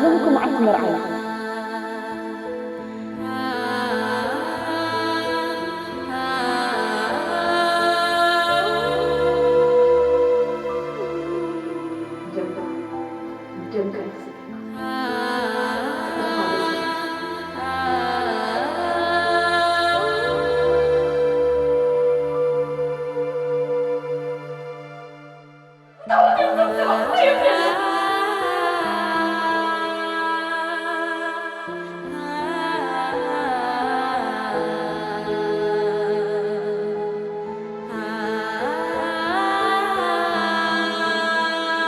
ሎሚ እኮ መዓልቲ መርዓና። ደምካ፣ ደምካ ይኽሰተካ።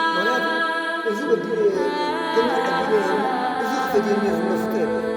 ምኽንያቱ እዚ ወዲ ገና ቀዲመ እየ እሞ፣ እዚ ክፈድየኒ እየ ዝብሎ ፍጡር የለን።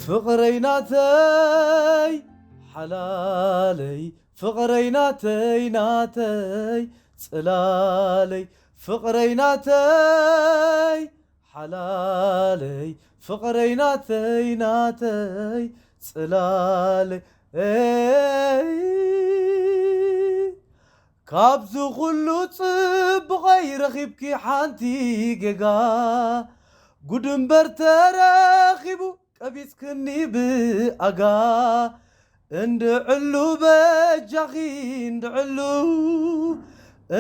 ፍቕረይ ናተይ ሓላለይ ፍቕረይ ናተይ ናተይ ጽላለይ ፍቕረይ ናተይ ሓላለይ ፍቕረይ ናተይ ናተይ ጽላለይ ካብዚ ኩሉ ጽቡቐይ ረኺብኪ ሓንቲ ጌጋ ጉድ እምበር ተረኺቡ ቀቢጽክኒ ብኣጋ እንድዕሉ በጃኺ እንድዕሉ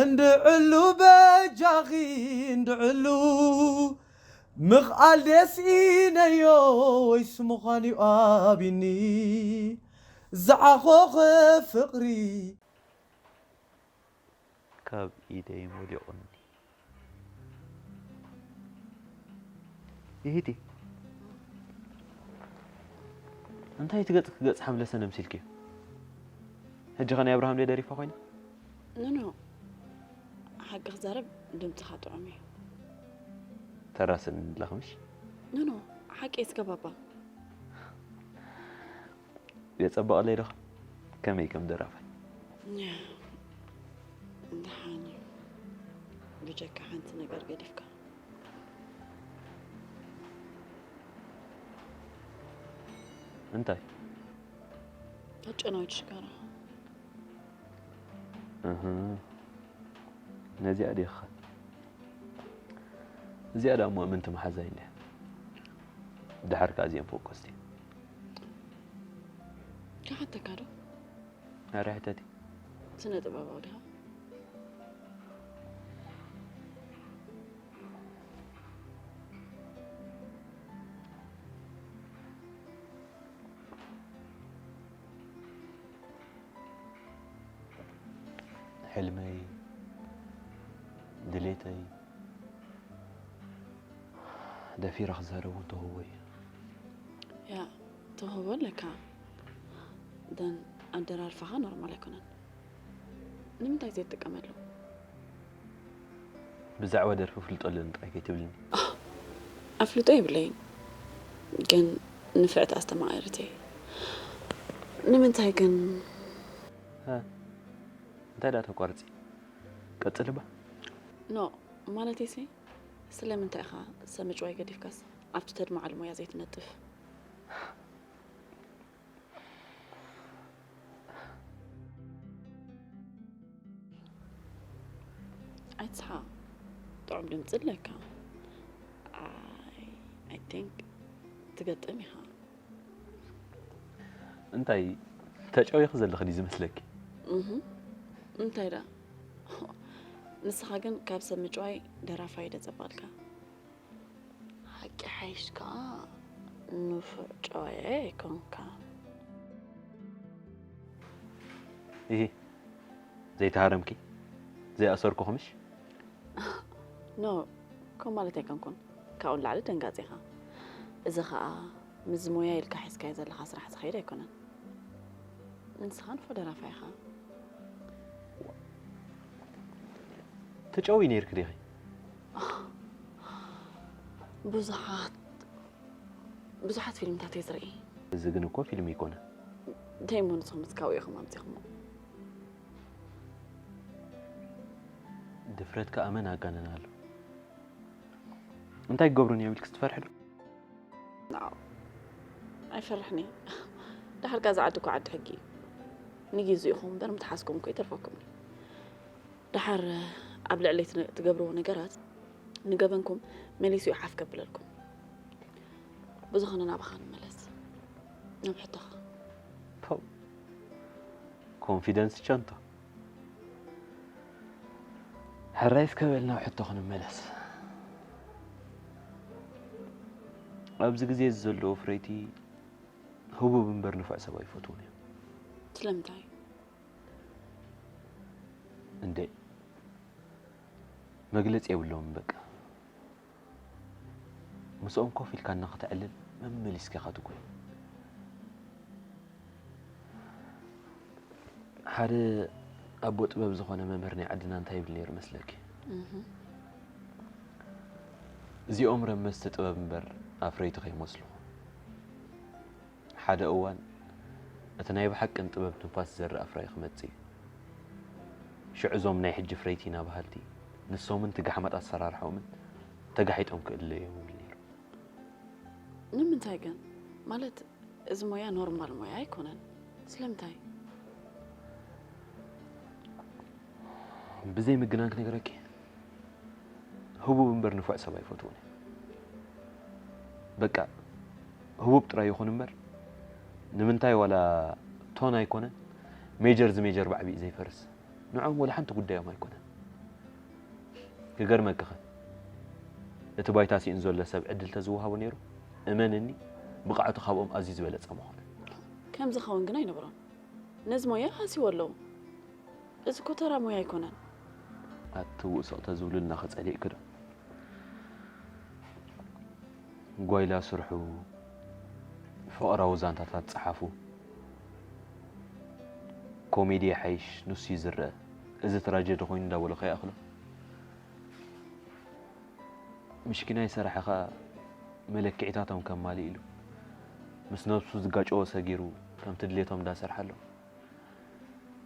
እንድዕሉ በጃኺ እንድዕሉ ምኽኣል ደስ ኢነዮ ወይስ ምዃን እዩ ኣቢኒ ዝዓኾኸ ፍቕሪ ካብ ኢደይ ወዲቑኒ። ይሂቲ እንታይ ትገጽ ክገጽ ሓምለሰ ነምሲልኪ ሕጂ ኸ ናይ ኣብርሃም ደደሪፋ ኮይና ኖኖ ሓቂ ክዛረብ ድምፅኻ ጥዑም እዩ ተራስን ለኽምሽ ኖኖ ሓቂ እስከ ባባ የጸበቐለይ ዶ ከመይ ከም ደራፋይ ደሓን እዩ ብጀካ ሓንቲ ነገር ገዲፍካ እንታይ ኣጨናዊት ሽጋራ ነዚኣ ዲኻ እዚኣ ዳ እሞ እምንቲ መሓዛይ እንዲያ ድሓር ከኣ እዚኦም ፈወስቲ ክሓተካ ዶ ኣረ ሕተቲ ስነ ጥበባዊ ድኻ ሕልመይ ድሌተይ ደፊረ ክዛረብ እውን ተውህቦ እዩ ያ ተውህቦ ኣለካ ደን ኣደራርፋኻ ኖርማል ኣይኮነን ንምንታይ ዘይትጥቀመሉ ብዛዕባ ደርፊ ፍልጦ ኣለኒ ጥራይ ከይትብልኒ ኣፍልጦ የብለይን ግን ንፍዕቲ ኣስተማቒርት እየ ንምንታይ ግን እንታይ ዳ ተቋርፂ ቀፅልባ ኖ ማለት ሲ ስለምንታይ ኢኻ ሰብ ምጭዋይ ገዲፍካስ ኣብቲ ተድማዓሉ ሞያ ዘይትነጥፍ ኣይትስሓቕ ጥዑም ድምፂ ኣለካ I think ትገጥም ኢኻ እንታይ ተጨዊኺ ዘለኺ ድዩ ዝመስለኪ እንታይ ዳ ንስኻ ግን ካብ ሰብ ምጭዋይ ደራፋይ ደ ጸባልካ ሓቂ ሓይሽ ከኣ ንፉዕ ጨዋየ ኣይኮንካ ይሂ ዘይተሃረምኪ ዘይኣሰርኩኹምሽ ኖ ከም ማለት ኣይኮንኩን ካብኡ ንላዕሊ ደንጋፂኻ እዚ ኸዓ ምስዚ ሞያ ኢልካ ሒዝካዮ ዘለኻ ስራሕ ዝኸይድ ኣይኮነን ንስኻ ንፎ ደራፋይ ኢኻ ትጨዊ ነይርኪ ዲኺ ብዙሓት ብዙሓት ፊልምታት እየ ዝርኢ እዚ ግን እኮ ፊልም ኣይኮነን እንታይ እሞ ንስኹም እስካብ ኢኹም ኣምፂኹሞ ድፍረት ከኣ መን ኣጋነና ኣሎ እንታይ ክገብሩን እዮም ኢልክስ ትፈርሒ ዶ ናው ኣይፈርሕን እየ ዳሕር ጋዛ ዓዲ እኮ ዓዲ ሕጊ እዩ ንጊዙ ኢኹም እምበር ምትሓዝኩም እኮ ይተርፈኩም እዩ ዳሓር ኣብ ልዕለይ ትገብርዎ ነገራት ንገበንኩም መሊሱ እዩ ሓፍ ከብለልኩም ብዝኾነ ናባኻ ንመለስ ናብ ሕቶኻ ኮንፊደንስ ቸንቶ ሕራይ እስከ በል ናብ ሕቶ ክንመለስ ኣብዚ ግዜ እዚ ዘለዎ ፍረይቲ ህቡብ እምበር ንፉዕ ሰብ ኣይፈትውን እዮም ስለምንታይ እንዴ መግለፂ የብሎምን በቃ ምስኦም ኮፍ ኢልካ እናኽተዕልል መመሊስካ ኢኻ ትጉህ ሓደ ኣቦ ጥበብ ዝኾነ መምህር ናይ ዓድና እንታይ ይብል ነይሩ መስለኪ እዚኦም ረመስቲ ጥበብ እምበር ኣፍረይቲ ከይመስሉ ሓደ እዋን እቲ ናይ ብሓቂ ንጥበብ ትንፋስ ዝዘርእ ኣፍራዪ ክመጽእ እዩ። ሽዑ እዞም ናይ ሕጂ ፍረይቲ ኢና በሃልቲ ንሶምን እቲ ጋሕማጥ ኣሰራርሓኦምን ተጋሒጦም ክእለዩ እዮም ይብል ነይሩ። ንምንታይ ግን? ማለት እዚ ሞያ ኖርማል ሞያ ኣይኮነን። ስለምንታይ? ብዘይ ምግናን ክነግረኪ፣ ህቡብ እምበር ንፉዕ ሰብ ኣይፈትውን እየ። በቃ ህቡብ ጥራይ ይኹን እምበር፣ ንምንታይ ዋላ ቶን ኣይኮነን ሜጀር ዝሜጀር ባዕቢእ ዘይፈርስ፣ ንዖም ወላ ሓንቲ ጉዳዮም ኣይኮነን። ክገርመኪኸ፣ እቲ ባይታ ስኢኑ ዘሎ ሰብ ዕድል ተዝወሃቦ ነይሩ፣ እመንኒ፣ ብቕዓቱ ካብኦም ኣዝዩ ዝበለጸ ምኾነ። ከም ዝኸውን ግን ኣይነብሮን። ነዚ ሞያ ሃስይዎ ኣለዉ። እዚ እኮ ተራ ሞያ ኣይኮነን። ኣትውእ ስቕ ተዝብሉልና ኸ ጸሊእኪ ዶ? ጓይላ ስርሑ፣ ፍቕራዊ ዛንታታት ጸሓፉ። ኮሜዲ ይሓይሽ፣ ንሱ እዩ ዝረአ። እዚ ትራጀዲ ኮይኑ እንዳበሉ ከይኣኽሎ። ምሽኪናይ ሰራሒ ኸኣ መለክዒታቶም ከማልእ ኢሉ ምስ ነብሱ ዝጋጨወ ሰጊሩ ከምቲ ድሌቶም እንዳሰርሐ ኣሎ።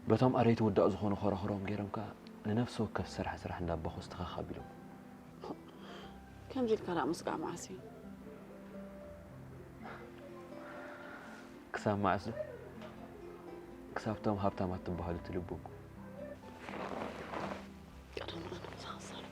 በቶም ኣረይቲ ወዳእ ዝኾኑ ኸረኽሮም ገይሮም ከኣ ንነፍሲ ወከፍ ዝሰርሐ ስራሕ እንዳበኹ ስትኸኽ ኣቢሎም። ከምዚ ኢልካ ደኣ ምስጋዕ መዓስ እዩ? ክሳብ መዓስ ዶ? ክሳብቶም ሃብታማት ትበሃሉ ትልብኩ። ቀደም ኣነ ምሳኻ ዝዛረብ።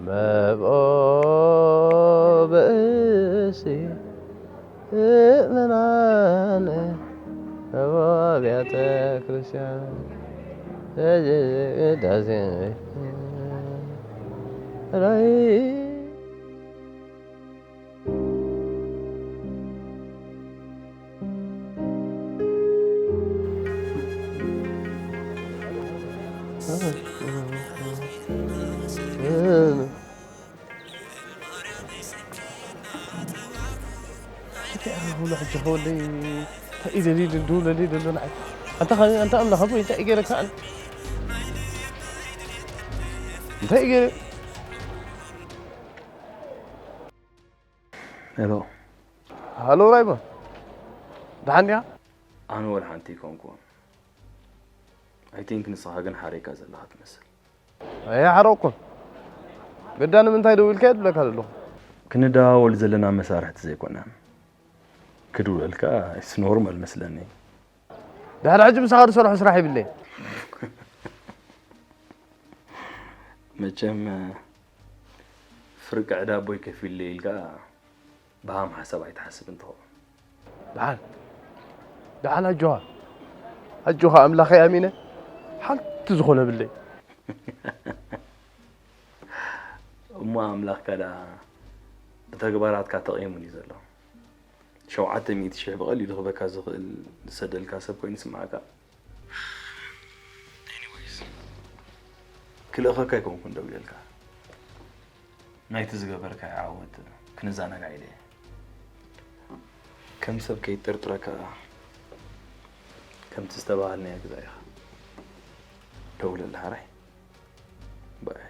መብኦ ብእሲ ምእመናን መብኦ ኣብያተ ክርስቲያን ቅዳሴ ራይ እንታይ ኣረጉሎ ሕጂ ከወለይ እንታይ ኢደሊ ድውለሊ ደሎ ንዓይ ኣንታ ከ ኣንታ ኣምላኽ ኣቦይ እንታይ ገይረካ ኣነ እንታይ ገይረ ሄሎ ሃሎ ራይባ ደሓን ዲኻ ኣነ ወላ ሓንቲ ኣይኮንኩን። I think ንስኻ ግን ሓሪካ ዘለኻ ትመስል። ኣይሓረቅኩን። ግዳ ንምንታይ ደው ኢልካ እየ ዝብለካ ዘለኹ። ክንደዋወል ዘለና መሳርሕቲ ዘይኮና ክድውለልካ it's normal መስለኒ። ድሕሪ ሕጂ ምሳኻ ዝሰርሖ ስራሕ የብለይን። መቸም ፍርቂ ዕዳ ኣቦይ ከፊለይ ኢልካ ብሃም ሓሳብ ኣይትሓስብ እንትኸውን። ደሓን ደሓን ኣጆኻ ኣጆኻ ኣምላኸይ ኣሚነ ሓንቲ ዝኾነ የብለይን። እሞ ኣምላኽካ ደኣ ብተግባራትካ ተቒሙኒ ዘሎ። ሸውዓተ ሚእቲ ሽሕ ብቐሊሉ ክበካ ዝኽእል ዝሰደልካ ሰብ ኮይኑ ይስምዓካ። Anyways ክልእኸካ ኣይኮንኩን ደው ኢለልካ። ናይቲ ዝገበርካዮ ዓወት ክንዘናጋዕ ኢለ እየ። ከም ሰብ ከይጠርጥረካ ከምቲ ዝተባሃልናዮ ግዛእ ኢኻ። ደውለለይ ሓራይ። ባይ።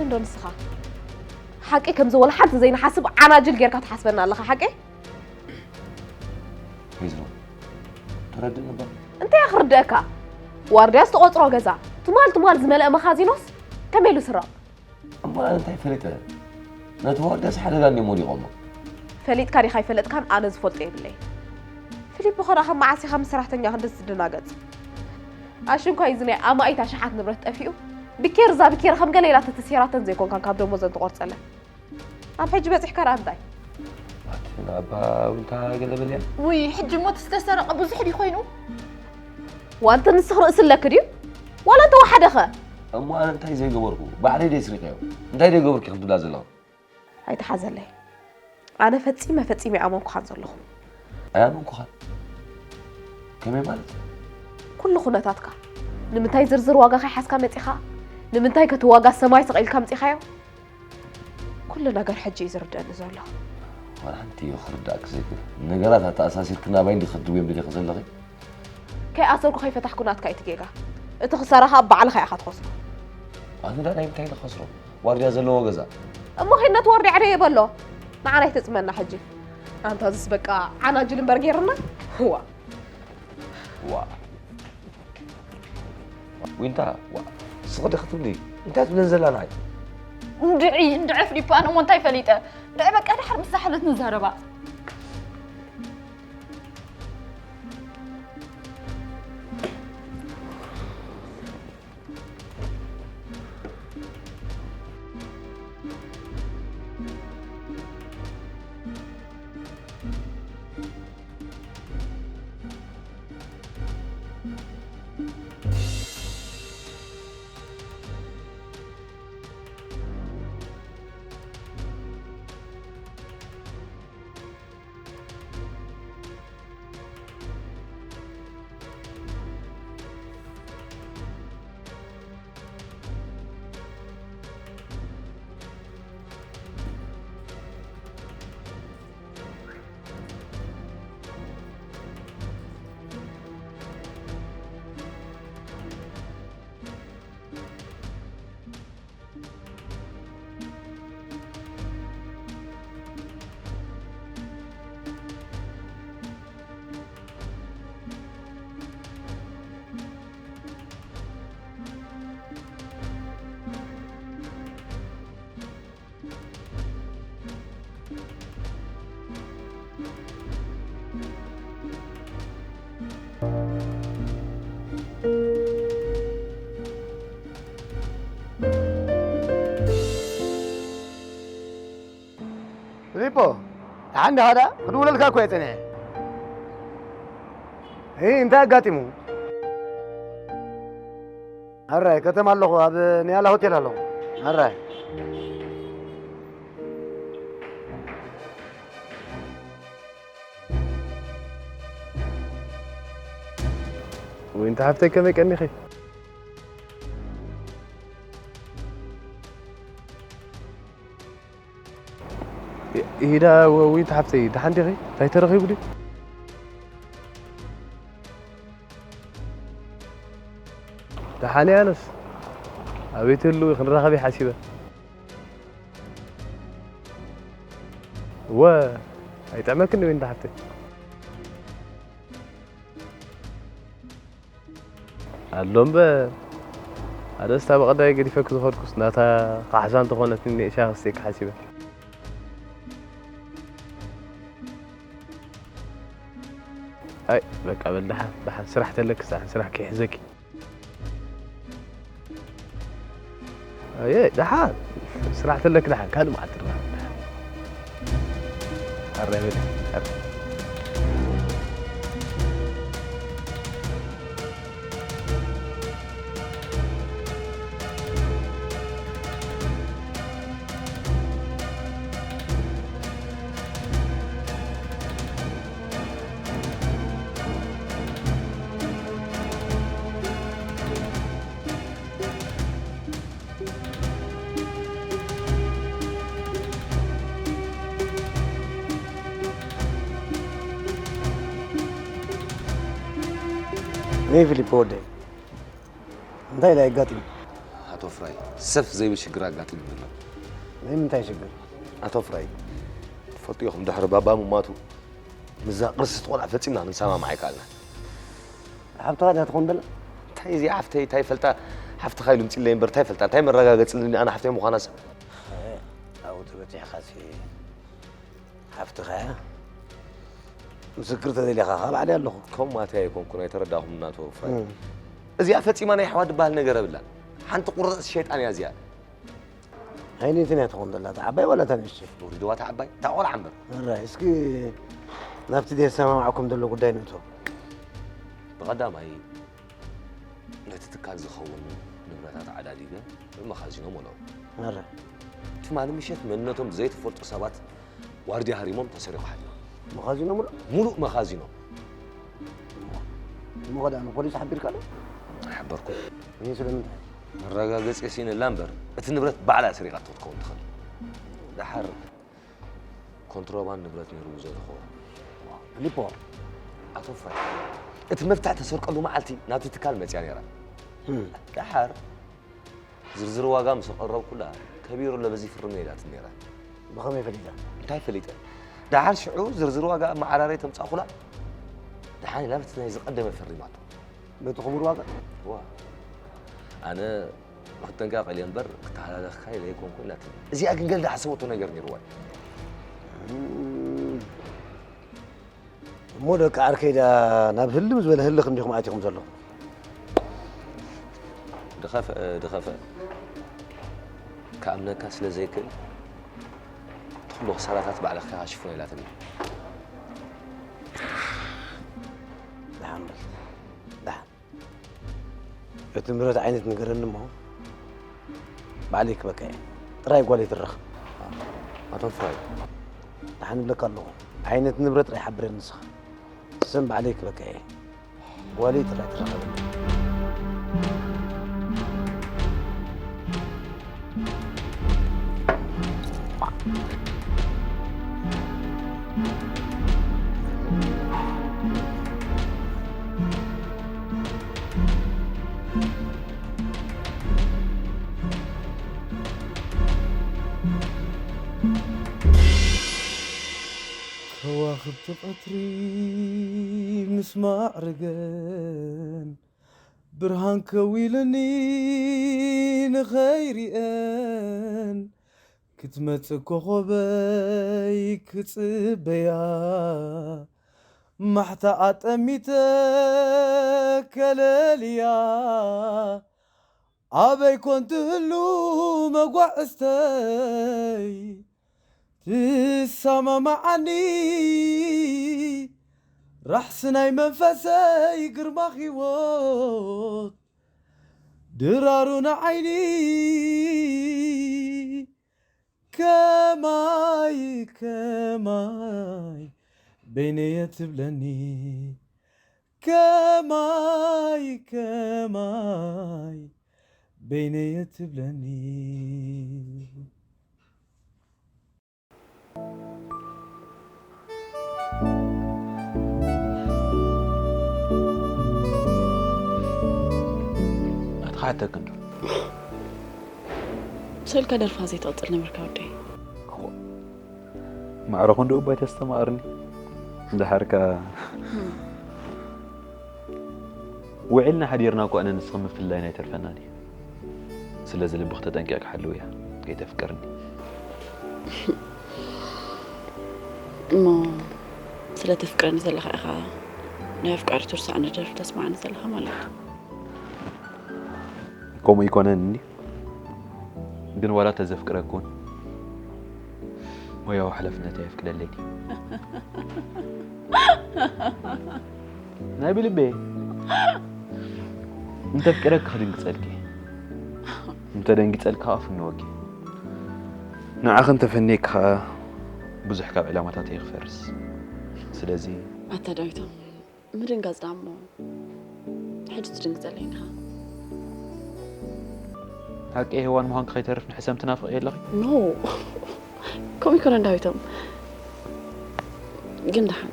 እንዶ ንስኻ ሓቂ ከምዚ ወላ ሓንቲ ዘይንሓስብ ዓናጅል ጌርካ ትሓስበና ኣለኻ ሓቂ? ወይዘሮ ተረድእኒ እባ። እንታይ ክርደእካ? ዋርድያ ዝተቖፅሮ ገዛ ትማል ትማል ዝመልአ መኻዚኖስ ከመይ ኢሉ ስረቕ? እሞ ኣነ እንታይ ፈሊጠ? ነቲ ዋርድያስ ሓደጋ እንዲዮም ወዲቖሞ። ፈሊጥካ ዲኻ ኣይፈለጥካን ኣነ ዝፈልጦ የብለይ። ፊሊፖ ኸዳ ከም መዓስ ኢኻ ምስ ሰራሕተኛ ክንድዚ ትደናገጽ? ኣሽንኳይ እዚ ናይ ኣማኢት ኣሽሓት ንብረት ጠፊኡ ብኬር እዛ ብኬር ከም ገለ ኢላ ተተሲራተን ዘይኮንካን ካብ ደሞዘን ትቖርጸለን። ኣብ ሕጂ በጺሕካ ደኣ እንታይ? ኣቲ ንኣባ ዊንታ ገለ በልያ። ውይ ሕጂ እሞ እቲ ዝተሰረቐ ብዙሕ ድዩ ኮይኑ? ዋንቲ ንስኽ ርእሲ ኣለክ ድዩ? ዋላ እንተወሓደኸ? እሞ ኣነ እንታይ ዘይገበርኩ? ባዕለይ ደይ ስሪቀዮ። እንታይ ደይ ገበርኩ ክትብላ ዘለኹ? ኣይተሓዘለይ። ኣነ ፈጺመ ፈጺመ ይኣመንኩኻን ዘለኹ። ኣያመንኩኻን? ከመይ ማለት? ኩሉ ኩነታትካ ንምንታይ ዝርዝር ዋጋ ከይሓዝካ መጺኻ? ንምንታይ ከትዋጋ ሰማይ ስቕ ኢልካ ኣምጺኻዮ? ኩሉ ነገር ሕጂ እዩ ዝርደኣኒ ዘሎ። ዋላ ሓንቲ እዮ ክርዳእክ ዘይክእል። ነገራት ኣተኣሳሲርክ ናባይ እንዲ ክትድውዮም ደሊኺ ዘለኺ? ከይኣሰርኩ ከይፈታሕኩ ናትካ እዩ እቲ ጌጋ። እቲ ክሳራ ኸኣ ባዕልኻ ኢኻ ትኸስሮ። ኣነ ዳ ናይ ምንታይ ንኸስሮ? ዋርድያ ዘለዎ ገዛ። እሞ ኺድ ነቲ ዋርድያ ዕደዮ በሎ። ንዓና ኣይተጽመና ሕጂ። ኣንታ ዝስ በቃ ዓናጅል እምበር ጌርና። ዋ ዋ ዊንታ ዋ ስቕ ዲ ክትብሊ እንታይ ትብለን ዘላ ንዓይ? እንድዒ እንድዒ ፍሊፖ ኣነ እሞ እንታይ ፈሊጠ? እንድዒ በቃ ድሓር ምስ ዝሓለት ንዛረባ። ፊሊፖ፣ ደሓን ዲኻ ደኣ? ክድውለልካ እኮ እየ ጸኒሐ። እይ፣ እንታይ ኣጋጢሙ? ኣራይ፣ ከተማ ኣለኹ፣ ኣብ ንያላ ሆቴል ኣለኹ። ኣራይ። ዊንታ ሓፍተይ ከመይ ቀኒኺ? ኢዳ ዊንታ ሓፍተይ ደሓን ዲኺ? እንታይ ተረኺቡ ድዩ? ደሓን እየ ኣነስ። ኣበይ ትህልዊ ክንራኸብ እየ ሓሲበ። እወ ኣይጥዕመክን ዶ ዊንታ ሓፍተይ? ኣሎ እምበር ኣነስ እታ ብቐዳይ ገዲፈኪ ዝኸድኩስ ናታ ካሕሳ እንተኾነትኒ ንእሻ ክስቴኪ ሓሲበ። ኣይ በቃ በል ደሓን ደሓን ስራሕ ተለኪ ደሓን ስራሕ ከይሕዘኪ። ኣየ ደሓን ስራሕ ተለኪ ደሓን ካልእ መዓልቲ ንራኸብ ደሓን። ኣረ በል ኣረ። ነይ ፊሊፖ ወደይ እንታይ ኢላ የጋጢሙ? ኣቶ ፍራይ፣ ሰፍ ዘይብል ሽግር ኣጋጢሙኒ ኣሎ። ናይ ምንታይ ሽግር? ኣቶ ፍራይ፣ ትፈልጡ ኢኹም፣ ድሕሪ ባባ ምሟቱ ምስዛ ቅርስቲ ቆልዓ ፈጺምና ክንሰማማዕ ኣይከኣልናን። ሓፍትኻ ድያ ትኾን ደላ? እንታይ እዚኣ ሓፍተይ፣ እንታይ ፈልጣ? ሓፍትኻ ኢሉ ምጺለይ እምበር እንታይ ፈልጣ? እንታይ መረጋገጺ ኣለኒ ኣነ ሓፍተይ ምዃናስ? ኣብኡ ተበጺሕካሲ ሓፍትኻ እያ። ምስክር ተደሊኻ ኸዓ ባዕለይ ኣለኹ። ከምኡ ማለተይ ኣይኮንኩን፣ ኣይተረዳእኹምን ኣቶ ፍራይ። እም። እዚኣ ፈጺማ ናይ ኣሕዋት ዝበሃል ነገር የብላን። ሓንቲ ቁርጽ ሸይጣን እያ እዚኣ። ኣይነትን እያ ትኾን ዘላ፣ እታ ዓባይ ዋላ እታ ንእሽተይ? ውሪድዋ እታ ዓባይ፣ እታ ቆልዓ እምበር። ሕራይ፣ እስኪ ናብቲ ዘይሰማማዕኩም ዘሎ ጉዳይ ንእቶ። ብቐዳማይ፣ ነቲ ትካል ዝኸውን ንብረታት ዓዳዲገ ብመኻዚኖ ሞልኦ። ሕራይ። ትማሊ ምሸት መንነቶም ዘይተፈልጡ ሰባት ዋርድያ ሃሪሞም ተሰሪቑ ሓዲሮም። መኻዚኖ ሙሉእ? ሙሉእ መኻዚኖ። እሞ ከ ደኣ ንፖሊስ ሓቢርካ ዶ? ኣይሓበርኩን። እየ ስለምንታይ? መረጋገጺ ስኢነላ እምበር፣ እቲ ንብረት ባዕላ ሰሪቓቶ ክትከውን ትኽእል። ደሓር ኮንትሮባንድ ንብረት ነይሩ ብዘይ ንኸውን። ፊሊፖ። ኣቶ ፍራይ፣ እቲ መፍትሕ ተሰርቀሉ መዓልቲ ናብቲ ትካል መጽያ ነይራ። እም። ደሓር ዝርዝር ዋጋ ምስ ኣቐረብኩላ፣ ከቢሩ ኣሎ በዚ ፍርም ኢላትኒ ነይራ። ብኸመይ ፈሊጣ? እንታይ ፈሊጠ? ደሓር ሽዑ ዝርዝር ዋጋ ኣብ መዓራረይ ተምጻእኩላ፣ ደሓን ኢላ በቲ ናይ ዝቐደመ ፈሪማቶ። በቲ ክቡር ዋጋ? እዋ፣ ኣነ ንኽትጠንቀቕ ኢለ እምበር፣ ክተሃላለኽካ ኢለ ኣይኮንኩን ኢላትኒ። እዚኣ ግን ገለ ዝሓሰበቶ ነገር ነይርዋ እዩ። እም። እሞ ደቂ ዓርከይ ደኣ ናብ ህልም ዝበለ ህልኽ እንዲኹም ኣቲኹም ዘለኹም። ድኸፍአ፣ ድኸፍአ። ክኣምነካ ስለ ዘይክእል፣ እቲ ኩሉ ክሳራታት ባዕልኻ ኢኻ ሽፍኖ ኢላትኒ። ደሓን በል። ደሓን። እቲ ንብረት ዓይነት ንገረኒ እሞ፣ ባዕለይ ክበካ እየ። ጥራይ ጓለይ ትረኽ። ኣቶ ፍራይ። ደሓን እብለካ ኣለኹ። ዓይነት ንብረት ጥራይ ሓብረኒ ንስኻ። ስም ባዕለይ ክበካ እየ። ጓለይ ጥራይ ትረኸበኒ። ከዋኽብቲ ቀትሪ ምስ ማዕረገን፣ ብርሃን ከዊልኒ ንኸይሪኤን፣ ክትመጽእ ኮኾበይ ክጽበያ፣ ማሕታ ኣጠሚተ ከለልያ፣ ኣበይ ኮን ትህሉ መጓዕዝተይ ትሰማማዓኒ፣ ራሕሲ ናይ መንፈሰይ ግርማ ህይወት ድራሩ ንዓይኒ። ከማይ ከማይ በይነየ ትብለኒ፣ ከማይ ከማይ በይነየ ትብለኒ። ኣትኻ ሓተክን ዶ? ስእልካ ደርፋ ዘይትቕጽል ነበርካ ወደይ። እኮ ማዕረ ክንድኡ እባ ኣይተስተማቕርኒ። ደሓርካ ውዒልና ሓዲርና እኮ ኣነ ንስኺ ምፍልላይና ኣይተርፈናን እዩ። ስለዚ ልብኺ ተጠንቂቕኪ ሓልውያ፣ ከይተፍቅርኒ። እሞ ስለ ተፍቅረኒ ዘለኻ ኢኻ ናይ ኣፍቃሪ ትርሳዕኒ ደርፊ ተስማዕኒ ዘለኻ ማለት እዩ። ከምኡ ይኮነን እንዲ። ግን ዋላ ተዘፍቅረኩን ሞያዊ ሓላፍነተይ ኣየፍቅደለይን እዩ። ናይ ብልበይ እንተፍቅረኪ ክድንግጸልኪ፣ እንተደንጊጸልኪ ከዓ ፍነወኪ። ንዓኺ እንተፈንየኪ ከዓ ብዙሕ ካብ ዕላማታተይ ክፈርስ። ስለዚ ኣታ ዳዊቶም፣ ምድንጋጽ ደኣ እሞ ሕጂ ትድንግጸለይ ኢኻ። ሓቂ ሄዋን ምዃንኪ ከይተርፍ ንሕሰም ትናፍቒ ኣለኺ? ኖ፣ ከምኡ ኣይኮነን ዳዊቶም። ግን ደሓን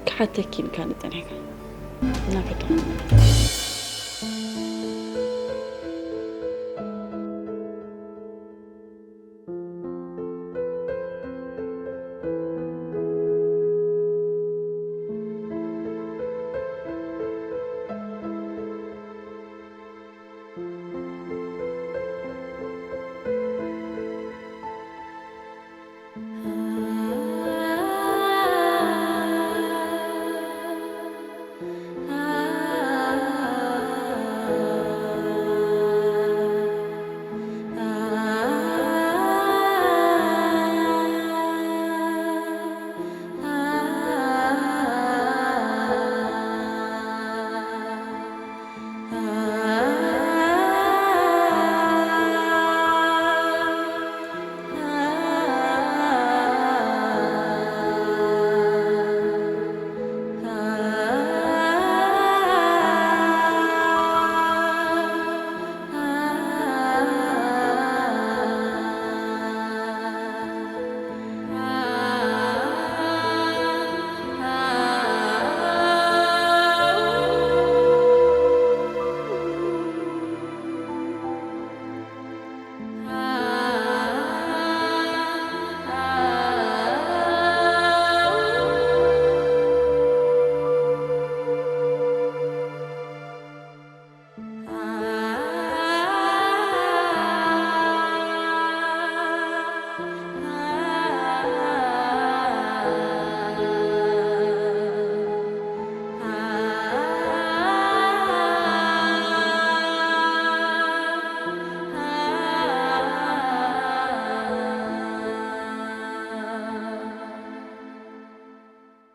ክሓተኪ ኢልካኒ ጸኒሕካ። እናፈተኹ።